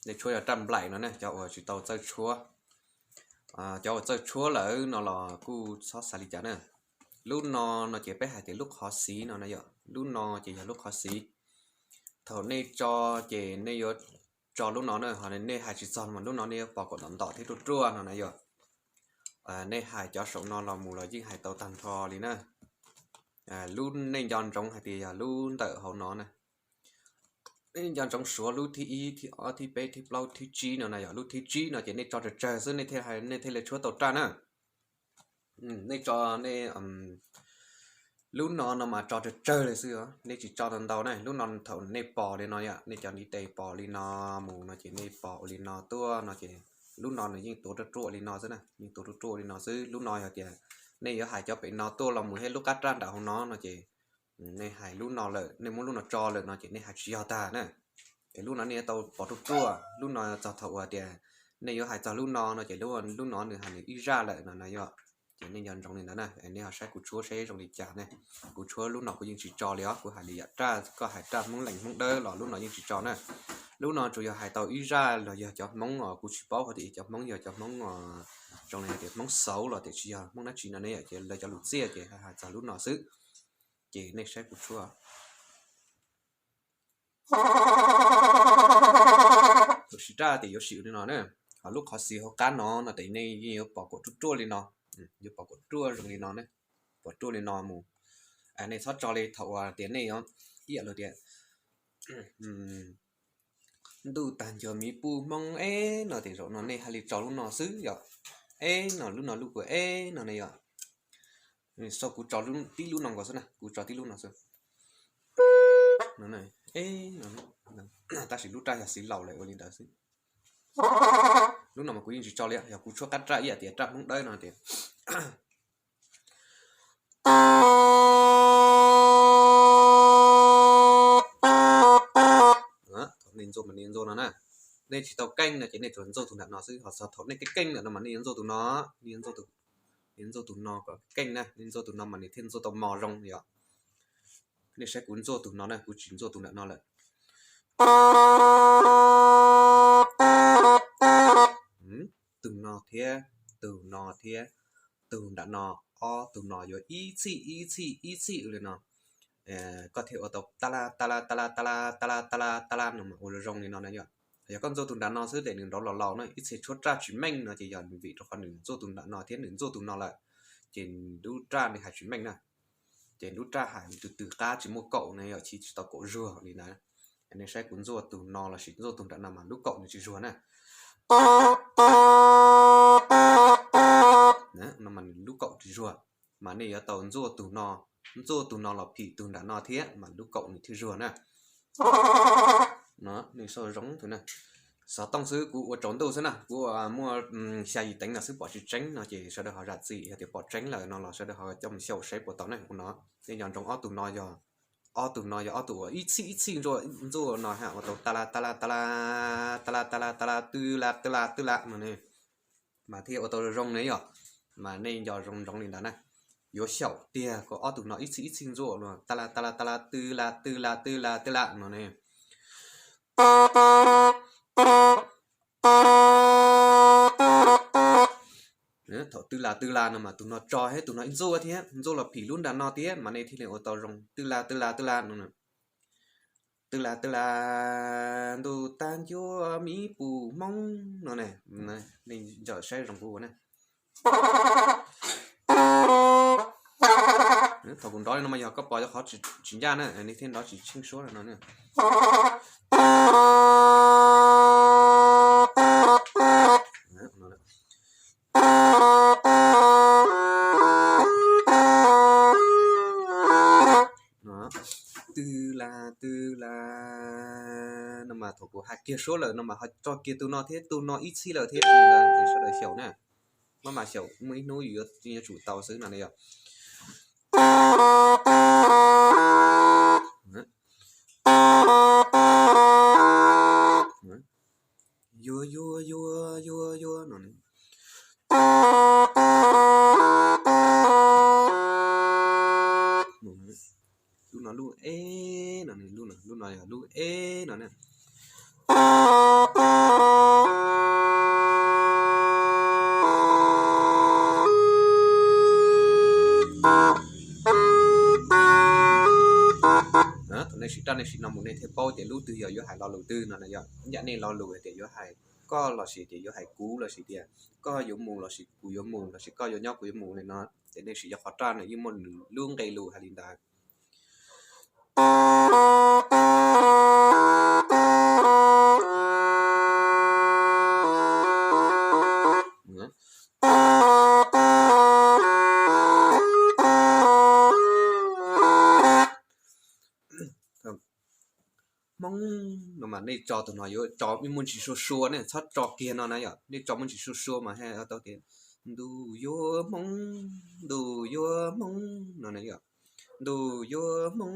Nej tshuab yog raj nplaim no ne, cov uas tsis tau txawj tshuab. Cov uas txawj tshuab lawm no los kuj txhob xav li cas na. Lub no no ces peb hais tias lub qhov xis no na yom, lub no ces yog lub qhov xis. Thaum nej tso ces nej yuav tso lub no na, ho nej hais tsis txog mas lub no nej yuav pos kom ntom ntom thiab ruaj ruaj no na yom. Nej hais cov saum no los mus los yeej hais tau tag nrho li na. Lub nej nco ntsoov hais tias yog lub ntawm hauv no na. Nej nco ntsoov suav lub thib ib, thib ob, thib peb, thib plaub, thib tsib no na yom. Lub thib tsib no ces nej tso tsawg tsawg xwb nej thiaj li tshuab tau raj na. Nej tso, nej, lub no no mas tso tsawg tsawg li xwb os, nej tsis tso ntau ntau na. Lub no thaum nej pos li no yom, nej cov ntiv tes pos li no mus no ces nej pos ua li no tuaj no ces lub no nws yeej tuav ruaj ruaj li no xwb na, yeej tuav ruaj ruaj li no xwb. Lub no yog tias nej yuav hais cov pem no tuaj los mus thiab lub qab raj nram hauv no no ces nej hais lub no lawm, nej muab lub no tso lawm no ces nej hais tsis yog tag na. Es lub no nej yuav tau pos ruaj ruaj, lub no txog thaum uas tias nej yuav hais txog lub no no ces lub no nws hais nws ib zaj lawm no na yom. Ces nej nco ntsoov li ntawd na, nej ho saib kuv tshuab saib zoo li cas ne. Kuv tshuab lub no kuv yeej tsis tso li os, kuv hais li yam raj, koj hais raj Hmoob Lees Hmoob Dawb los lub no yeej tsis tso na. Lub no tsuas yog hais tau ib zaj los yog cov Hmoob os, kuv tsis paub hais tias cov Hmoob yog cov Hmoob, zoo li tias Hmoob Xauv los tias tsis yog Hmoob dab tsi no ne yom, ces lawv cov lus txiaj ces hais txog lub no xwb. Ces nej saib kuv tshuab. Thaum siv raj ces yuav siv li no na, ho lub qhov xis hauv qab no no ces nej yeej yuav pos kom ruaj ruaj li no, yuav pos kom ruaj zoo li no, pos ruaj li no mus. Nej txhob tso li thaum uas tias nej yuav ib yam li tias ntuj tag ncuag miv puj Hmoob eb no ces zaum no nej hais li tso lub no xwb yom. Eb no, lub no lub kua eb no ne yom. Xav kuv tso tib lub no nkaus xwb na, kuv tso tib lub no xwb. Tab sis lub raj yog xis laus lawm ua li ntawd xwb. Lub no mas kuv yeej tsis tso li, yog kuv tshuab qab raj ib yam tias raj Hmoob Dawb no tias thaum nej ntxuaj mas nej ntxuaj no na. Nej tsis tau keej no ces nej tsuas ntxuaj tus nram no xwb, ho txog thaum nej keej keej lawm no mas nej yuav ntxuaj tus no, nej ntxuaj tus no kom keej na, nej ntxuaj tus no mas nws thiaj ntxuaj tau mos zoo yom. Nej saib kuv ntxuaj tus no na, kuv tsis ntxuaj tus nram no lawm. Tus no thiab, tus no thiab, tus nram no, ob tus no yuav ib txhij ib txhij ib txhij ua li no. Koj thiaj ua tau ta la ta la ta la ta la ta la ta la ta la no mas ua zoo li no na yom. Yog koj ntxuaj tus nram no xwb ces nws nrov laus laus na, ib txhia tshuab raj tsis meej no ces yog vim rau qhov nws ntxuaj tus nram no thiab nws ntxuaj tus no lawm, ces lub raj nws hais tsis meej na. Ces lub raj hais tus twg qab tsis muaj kaum na yom, tsis tau kaum zuag li ntawd. Nej saib kuv ntxuaj tus no lossis ntxuaj tus nram no mas lub kaum nws tsis zuag na. No mas nws lub kaum tsis zuag, mas nej yuav tau ntxuaj tus no, ntxuaj tus no los phim tus nram no thiab mas lub kaum nws thiaj zuag na. No, nej saib zoo tus na. Xov tooj xwb, kuv ua tsaus ntuj xwb na, kuv ua muaj xya yim teev no xwb pom tsis tseeb no ces sawv daws ho zam txim, yog tias pom tseeb lawm no los sawv daws ho coj mus xyaum saib puas tau ne. Ua no, nej nco ntsoov ob tug no yog, ob tug no yog ob tug uas ib txhij ib txhij ntxuaj no ha, ua tau ta la ta la ta la ta la ta la ta la tw la tw la tw la no ne, mas thiaj ua tau zoo ne yom. Mas nej nco zoo ntsoov li ntawd na. Yuav xyaum tiag kom ob tug no ib txhij ib txhij ntxuaj no, ta la ta la ta la tw la tw la tw la tw la no ne. Thaum tw la tw la no mas tus no tso thiab tus no ib ntxuaj thiab, ntxuaj los phim lub nram no thiab mas nej thiaj li ua tau zoo, tw la tw la tw la no. Tw la tw la, ntuj tag ncuab miv puj Hmoob no ne. Nej nco saib zoo kuv ua na. Thaum kuv nrov li no mas yog koj pom cov qhov tsis ncaj na, nej thiaj nrov tsis tsheej suab no na. Tw la tw la no mas thaum kuv hais kiag suab lawm no mas ho tso kiag tus no thiab tus no ib txhij lawm thiab, sawv daws xyaum na. Maj mam xyaum, muaj ib hnub yus yuav tsum tau xwb no ne yom. Yuav yuav yuav yuav yuav no ne. Lub no lub e no ne, lub no, lub no yog lub e no ne. raj nej sim no mus nej thiaj paub tias lub twg yog yuav hais lo lus twg no na yom. Ib yam nej lo lus hais tias yuav hais koj lossis tias yuav hais kuv lossis tias koj yuav mus lossis kuv yuav mus lossis koj yuav nyob kuv yuav mus li no, ces nej sim yog qhov raj nws yeej muaj nws lub nqe lus hais li ntawd. Hmoob no mas nej tso tus no yuav tso muaj ntsis sua sua ne, txhob tso kiag no na yom. Nej tso muaj ntsis sua sua mas hais tau tias ntuj yuav hmoob, ntuj yuav hmoob no na yom. Ntuj yuav hmoob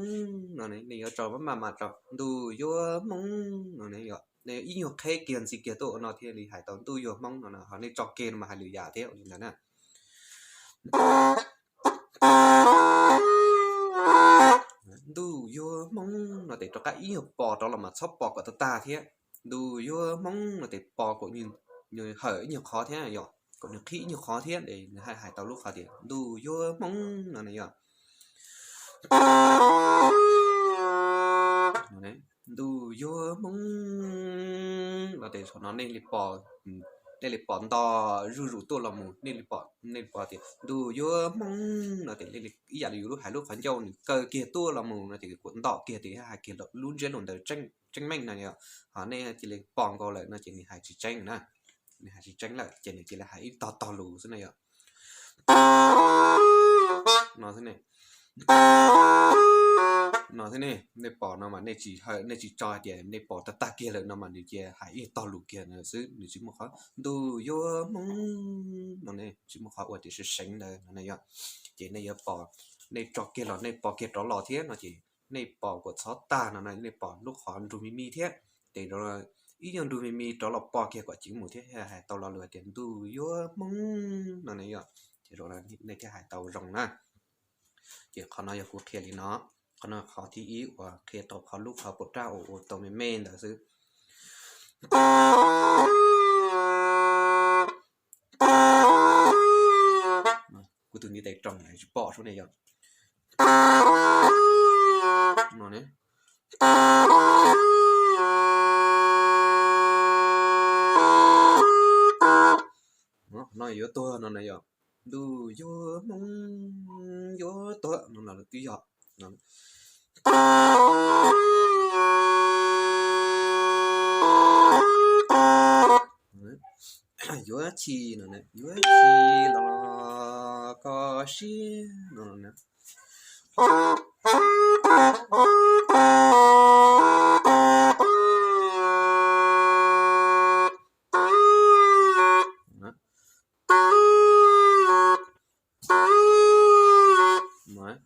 no, nej yuav tso maj mam tso ntuj yuav hmoob no na yom. Nej ib nyuag qheb kiag ntxiv kiag tuaj ua no thiaj li hais tau ntuj yuav hmoob no na, ho nej tso kiag no mas hais lwm yam thiab ua li ntawd na. Ntuj yuav hmoob no ces rov qab ib nyuag pos rov los mas txhob pos kom tag tag thiab. Ntuj yuav hmoob no ces pos kom nws hawm ib nyuag qhov thiab yom, kom nws qhib ib nyuag qhov thiab es nws haj hais tau lub qhov tias ntuj yuav hmoob no na yom. Ntuj yuav hmoob no ces thaum no nej li pos, nej li pos nto zuj zus tuaj los mus, nej li pos, nej li pos tias ntuj yuav hmoob no ces ib yam li yus lub hais lub qhov ncauj nws kaw kiag tuaj los mus no ces kuv nto kiag tias hais kiag lub ntsiab lus ntawd tseeb meej no yom. Ho nej cia li pos nkaus lawm no ces nws hais tsis tseeb na, nws hais tsis tseeb lawm ces nws cia li hais ib tog tog lus xwb na yom. No xwb ne, no xwb ne, nej pos no mas nej tsis hawm, nej tsis tso hais tias nej pos tag tag kiag lawm no mas nws cia hais ib tog lus kiag xwb, nws tsis muaj qhov ntuj yuav hmoob no ne, tsis muaj qhov ua tias seev seev ntawd no yom. Ces nej yuav pos, nej tso kiag los nej pos kiag rov los thiab no ces nej pos kom txhob tag no na, nej pos lub qhov nrug me me thiab, ces ib nyuag nrug me me rov los pos kiag kom ceev mus thiab hais tau lo lus hais tias ntuj yuav hmoob no ne yom. Ces nej thiaj hais tau zoo na. Ces qhov no yog kuv qhia li no, qhov no qhov thib ib uas qhia tau qhov lub qhov puas raj uas ua tau me me ntawd xwb. Kuv tus ntiv tes roos tsis pom sub ne yom. No ne, no yuav tuag no na yom. Ntuj yuav hmoob yuav tuag no los twb yog. Yuav chim no, yuav chim los koj siab no.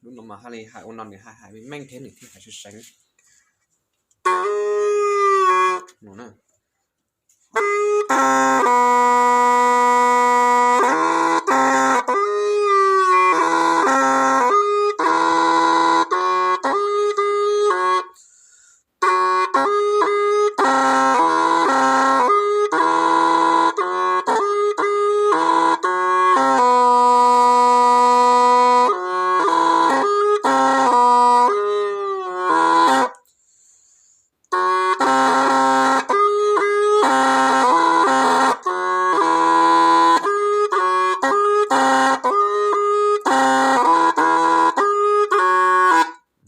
Lub no mas haj li hais ua no nws haj hais meej meej thiab nws thiaj hais seev seev no na.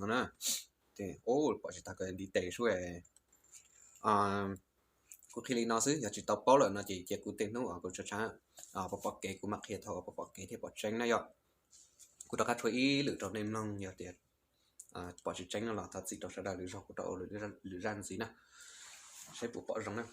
No na, ces pom tsis tag kuv ntiv tes sub. Kuv qhia li no xwb, yog tsis tau paub lawm no ces cia kuv tej hnub uas kuv tshav tshav pom pom kev kuv mam qhia thaum pom pom kev thiaj pom tseeb na yom. Kuv rov qab tshuab ib lwm rau nej mloog, yog tias pom tsis tseeb no los thov txim rau sawv daws, lwm zaug kuv rov ua lwm zaj ntxiv na, saib puas pom zoo na.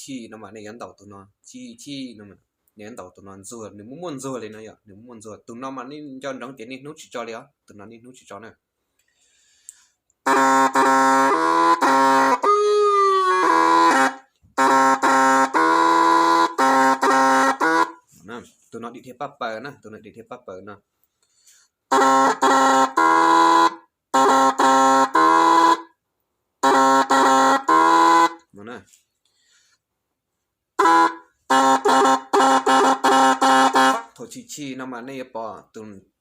chij no mas nej yuav ntaus tus no, chij chij no, nej yuav ntaus tus no ntxuag, nws muaj muaj ntxuag li no yom, nws muaj muaj ntxuag. Tus no mas nej nco ntsoov tias niaj hnub tsis tso li os, tus no niaj hnub tsis tso na. Tus no dim dhia paj paws na, tus no dim dhia paj paws no. Thaum chij chij no mas nej yuav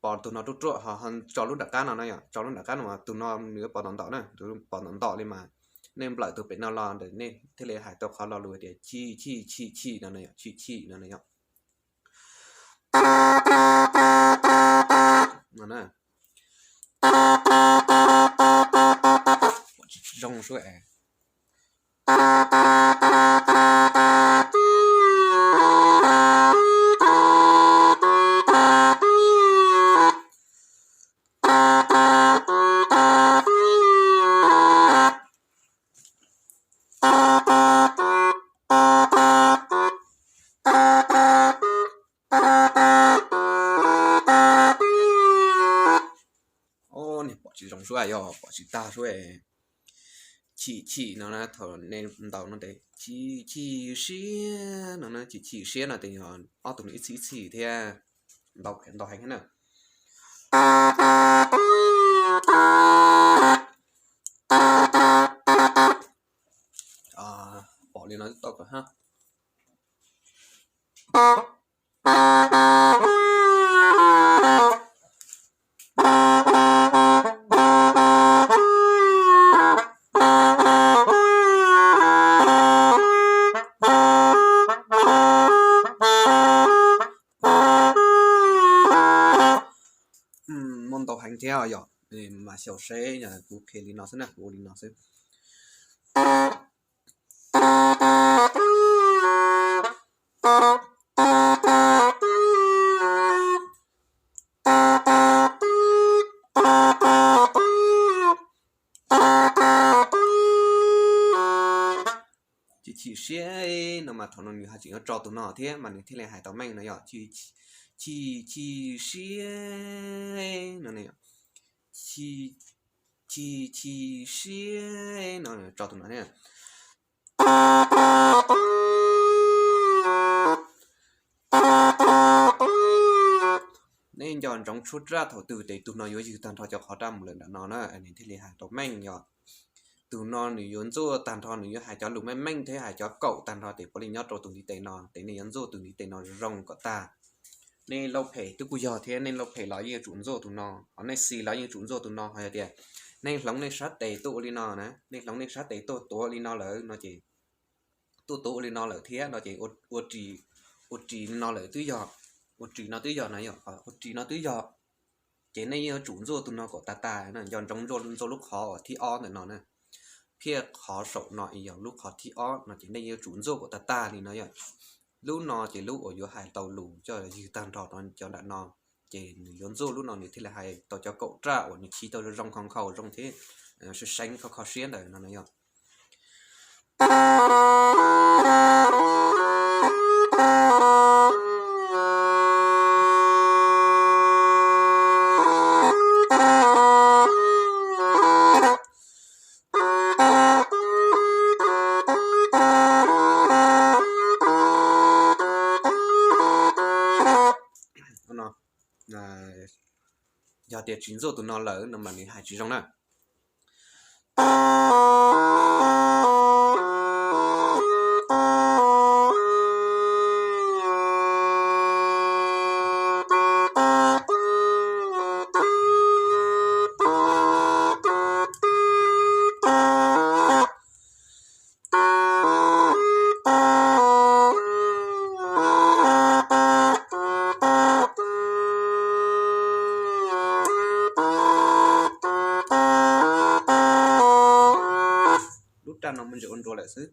pom tus no ruaj ruaj, ho tso lub nram qab no na yom, tso lub nram qab no mas tus no nws yuav pom ntom ntom na, pom ntom ntom li mas nej nplawm tus pem no los ntawm nej thiaj li hais tau qhov lo lus tias chij chij chij chij no na yom, chij chij no na yom. Pom tsis zoo sub. Niag pom tsis zoo sub, yog pom tsis tag sub. Chim chim no na, thaum nej ntaus no ces chim chim siab no na, chim chim siab no ces yog ob tug no ib txhis ib txhis thiab, ntaus heev na. Pom li no tau kom hab. Muaj ntau heev thiab yom, mas xyaum seb kuv qhia li no xwb na, kuv ua li no xwb. Chim chim siab no mas thaum no nws haj tseem yuav tso tus no thiab mas nws thiaj li hais tau meej no yom. Chim chim siab no, chim chim siab no tso tus no thiab. Nej nco ntsoov tshuab raj thaum twg ces tus no yuav ywg tag nrho cov qhov raj mus lawm nram no na, nws thiaj li hais tau meej yom. Tus no nws yuav ntxuaj tag nrho, nws yuav hais cov lus meej meej thiab hais cov kaum tag nrho ces puav leej nyob rau tus ntiv tes no, ces nej yuav ntxuaj tus ntiv tes no zoo kom tag. Nej lauj phem twb kuj yog thiab, nej lauj phem los yeej yuav tsum ntxuaj tus no, ho nej xis los yeej yuav tsum ntxuaj tus no, ho yog tias nej hloov nej sab tes tuaj ua li no na, nej hloov nej sab tes tuaj tuav li no lawm no ces, tuaj tuav ua li no lawm thiab no ces ua ris, ua ris li no lawm twb yog, ua ris no twb yog na yom, ua ris no twb yog. Ces nej yeej yuav tsum ntxuaj tus no kom tag tag na, nco ntsoov ntxuaj lub qhov uas thib ob ntawm no na, thiab qhov saum no yog lub qhov thib ob no ces nej yeej yuav tsum ntxuaj kom tag tag li no yom. Lub no ces lub uas yuav hais tau lus coj ywg tag nrho cov nram no, ces nws yuav ntxuaj lub no nws thiaj li hais tau cov kaum raj uas nws chiv tau zoo zoo nkhaus nkhaus zoo thiab seev seev kho kho siab ntawm no na yom. Yog tias tsis ntxuaj tus no lawm no mas nws hais tsis zoo na. Lub raj no muaj ntsis ua nruag lawm xwb.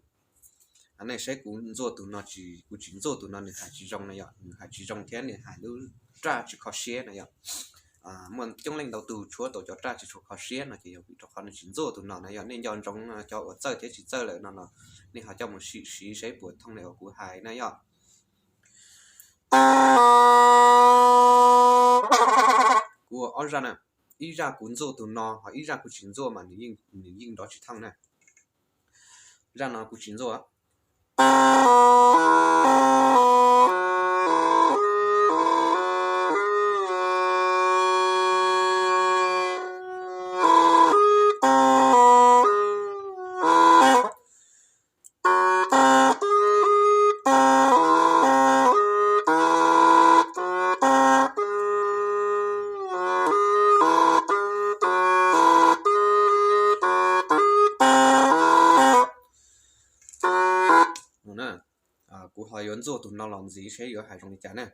Nej saib kuv ntxuaj tus no tsis, kuv tsis ntxuaj tus no nws hais tsis zoo na yom, nws hais tsis zoo thiab nws hais lub raj tsis kho siab na yom. muaj coob leej ntau tug tshuab tau cov raj tsis tshua kho siab no ces yog vim rau qhov nws tsis ntxuaj tus no na yog. Nej nco ntsoov cov uas txawj thiab tsis txawj lawm no los nej ho coj mus sim siv saib puas thooj li uas kuv hais na yog. Kuv ua ob zaj na, ib zaj kuv ntxuaj tus no ho ib zaj kuv tsis ntxuaj mas nws yeej nrov tsis thooj na. Zaj no kuv tsis ntxuaj. Kuv ho yuav ntxuaj tus no los ntxiv seb yuav hais zoo li cas na.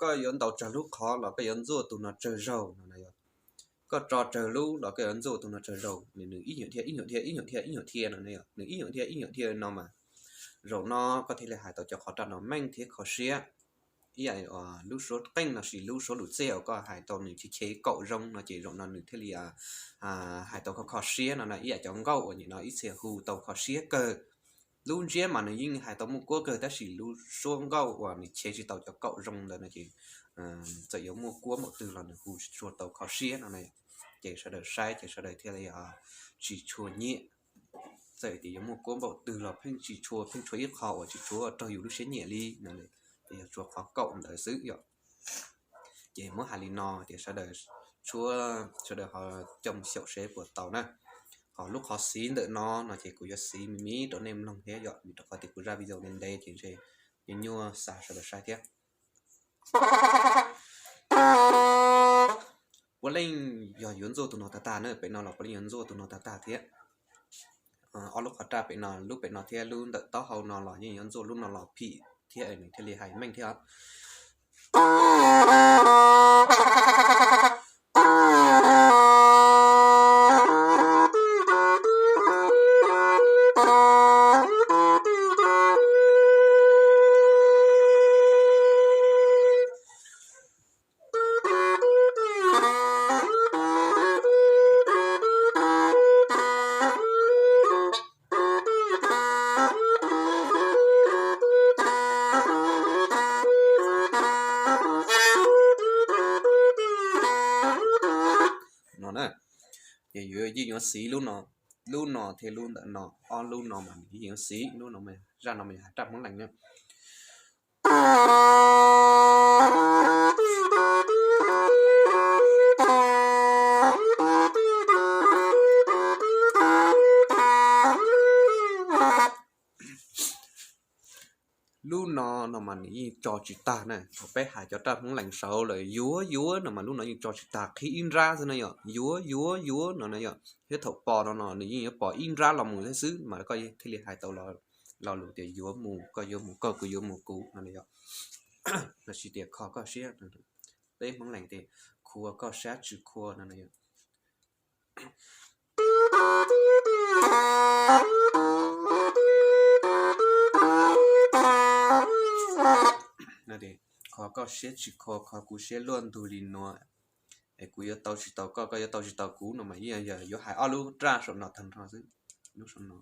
Koj yuav ntaus tsawg lub qhov los koj yuav ntxuaj tus no tsawg zaug no na yog. Koj tso tsawg lub los koj yuav ntxuaj tus no tsawg zaug, nws ib nyuag dhia ib nyuag dhia ib nyuag dhia ib nyuag dhia no na yog. Nws ib nyuag dhia ib nyuag dhia no mas zaum no koj thiaj li hais tau cov qhov raj no meej thiab kho siab. Ib yam lub suab qeej los sis lub suab lus txiaj uas koj hais tau nws chev chev kaum zoo no ces zaum no nws thiaj li hais tau kho kho siab no na. Ib yam cov nkauj uas nim no ib txhia hu tau kho siab kawg. Lub ntsiab mas nws yeej hais tau muaj kuab kawg tab sis lub suab nkauj uas nws chev tsis tau cov kaum zoo ntawd no ces txawm yuav muaj kuab npaum twg los nws hu tsis tshua tau kho siab no na. Ces sawv daws saib ces sawv daws thiaj li tsis tshua nyiam. Txawm tias yuav muaj kuab npaum twg los pheej tsis tshua, pheej tshuav ib qho uas tsis tshua raug yus lub siab nyiam li no, ces yog tshuav qhov kaum ntawd xwb yom. Ces muab hais li no ces sawv daws tshuab, sawv daws ho coj mus xyaum seb puas tau na. Ho lub qhov xiv ntawm no no ces kuv yuav xiv me me rau nej mloog thiab yom, vim rau qhov tias kuv zaj video ntev ntev ces ntshe nyuaj nyuaj xa sawv daws saib thiab. Puav leej yog yuav ntxuaj tus no tag tag na, pem no los puav leej yuav ntxuaj tus no tag tag thiab. Ob lub qhov raj pem no, lub pem no thiab lub ntawm taub hau no los yeej yuav ntxuaj lub no los phim thiab nws thiaj li hais meej thiab. No na, ces yus yeej yuav xiv lub no, lub no thiab lub ntawm no, ob lub no mas nws yeej yuav xiv lub no, zaj no mas yog hais raj Hmoob Lees na. Lub no no mas nws yeej tso tsis tag na, thaum peb hais cov raj Hmoob Lees saud lawm yuav yuav no mas lub no yeej tso tsis tag, qhib ib nrab xwb na yom, yuav yuav yuav no na yom, thiab thaum pos no no nws yeej yuav pos ib nrab los mus thiab xwb mas koj thiaj li hais tau lo lus tias yuav mus, koj yuav mus koj, kuv yuav mus kuv no na yom. Lossis tias kho koj siab, peb Hmoob Lees tias khua koj sab tsis khua no na yom. Kho koj siab tsis khua, kho kuv siab luaj ntug li nuav, es kuv yuav tau tsis tau koj, koj yuav tau tsis tau kuv no mas yeej yog yuav hais ob lub raj saum no tag nrho xwb. Lub saum no,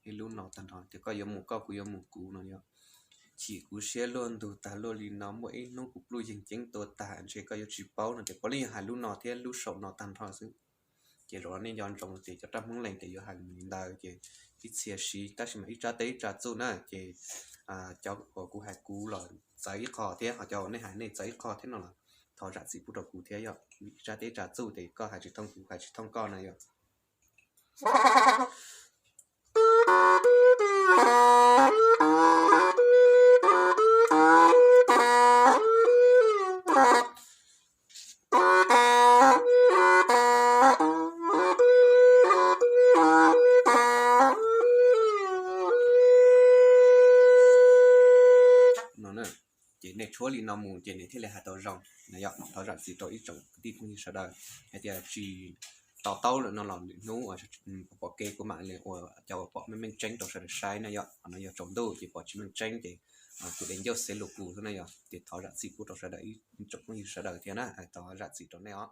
ib lub no tag nrho tias koj yuav mus koj, kuv yuav mus kuv no yog. Chim kuv siab luaj ntug tag luaj li no, muaj ib hnub kuv pluj yeeg ceeb tua tag ntshe koj yuav tsis paub no ces puav leej yog hais lub no thiab lub saum no tag nrho xwb. Ces zaum no nej nco ntsoov tias cov raj Hmoob Lees ces yuav hais mus li ntawd ces ib txhia siv, tab sis mas ib tsab teb ib tsab txuj na ces cov uas kuv hais kuv los txawv ib qho thiab, ho cov uas nej hais nej txawv ib qho thiab no los thov zam txim pub rau kuv thiab yom. Ib tsab teb ib tsab txuj ces koj hais tsis thooj kuv, kuv hais tsis thooj koj na yom. No, ces nej tshuab li no mus ces nws thiaj li hais tau zoo na yom. Thov zam txim rau ib tsoom kwv tij phooj ywg sawv daws hais tias tsis to taub lawm no los lwm hnub pom kev kuv mam li ua cov uas pom meej meej tseeb rau sawv daws saib na yom. Qhov no yog tsaus ntuj ces pom tsis meej tseeb ces tus dev ncauj xev lus kuv xwb na yom. Ces thov zam txim pub rau sawv daws ib tsoom phooj ywg sawv daws thiab na, thov zam txim rau nej os.